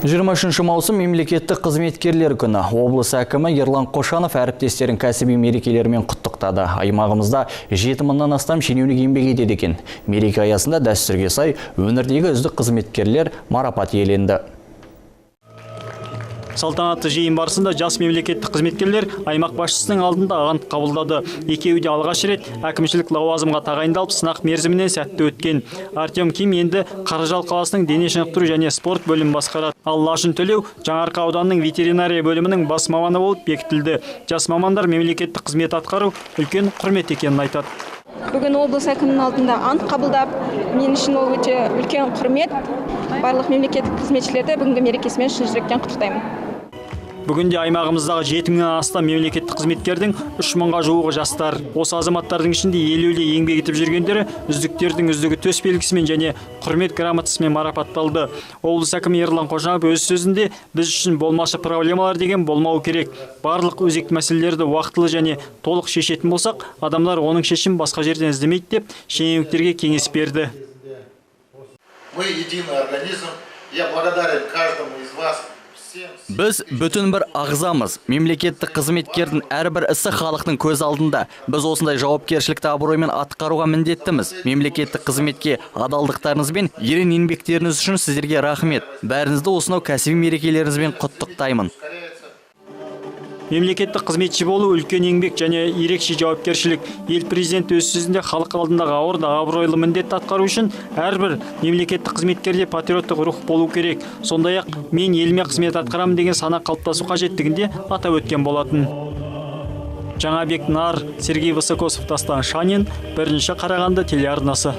23 маусым — мемлекеттік қызметкерлер күні. Облыс әкімі Ерлан Қошанов әріптестерін кәсіби мерекелерімен құттықтады. Аймағымызда 7 мыңнан астам шенеунік еңбек етеді екен. Мереке аясында дәстүрге сай өңірдегі үздік қызметкерлер марапат иеленді. Салтанатты жиын барысында жас мемлекеттік қызметкерлер аймақ басшысының алдында ант қабылдады. Екеуі де алғаш рет әкімшілік лауазымға тағайындалып, сынақ мерзімінен сәтті өткен. Артем Ким енді Қаражал қаласының дене шынықтыру және спорт бөлімін басқарады. Ал Лашын Төлеу Жаңаарқа ауданының ветеринария бөлімінің бас маманы болып бекітілді. Жас мамандар мемлекеттік қызмет атқару үлкен құрмет екенін айтады. Бүгін облыс әкімінің алдында ант қабылдап, мен үшін ол өте үлкен құрмет. Барлық мемлекеттік қызметшілерді бүгінгі мерекесімен шын жүректен құттықтаймын. Бүгінде аймағымыздағы 7 мыңнан астам мемлекеттік қызметкердің 3 мыңға жуығы жастар. Осы азаматтардың ішінде елеулі еңбек етіп жүргендері үздіктердің үздігі төс белгісімен және құрмет грамотасымен марапатталды. Облыс әкімі Ерлан Қошанов өз сөзінде: «Біз үшін болмашы проблемалар деген болмау керек. Барлық өзекті мәселелерді уақытылы және толық шешетін болсақ, адамдар оның шешімін басқа жерден іздемейді», — деп шенеуніктерге кеңес берді. Мы единый организм. Я благодарен каждому из вас. Біз бүтін бір ағзамыз. Мемлекеттік қызметкердің әрбір ісі халықтың көз алдында. Біз осындай жауапкершілікті абыроймен атқаруға міндеттіміз. Мемлекеттік қызметке адалдықтарыңыз бен ерен еңбектеріңіз үшін сіздерге рахмет. Бәріңізді осынау кәсіби мерекелеріңізбен құттықтаймын. Мемлекеттік қызметші болу — үлкен еңбек және ерекше жауапкершілік. Ел президенті өз сөзінде халық алдындағы ауыр да абыройлы міндетті атқару үшін әрбір мемлекеттік қызметкерде патриоттық рух болу керек. Сондай ақ мен еліме қызмет атқарамын деген сана қалыптасу қажеттігін де атап өткен болатын. Жаңабек Нар, Сергей Высокосов, Дастан Шанин, Бірінші Қарағанды телеарнасы.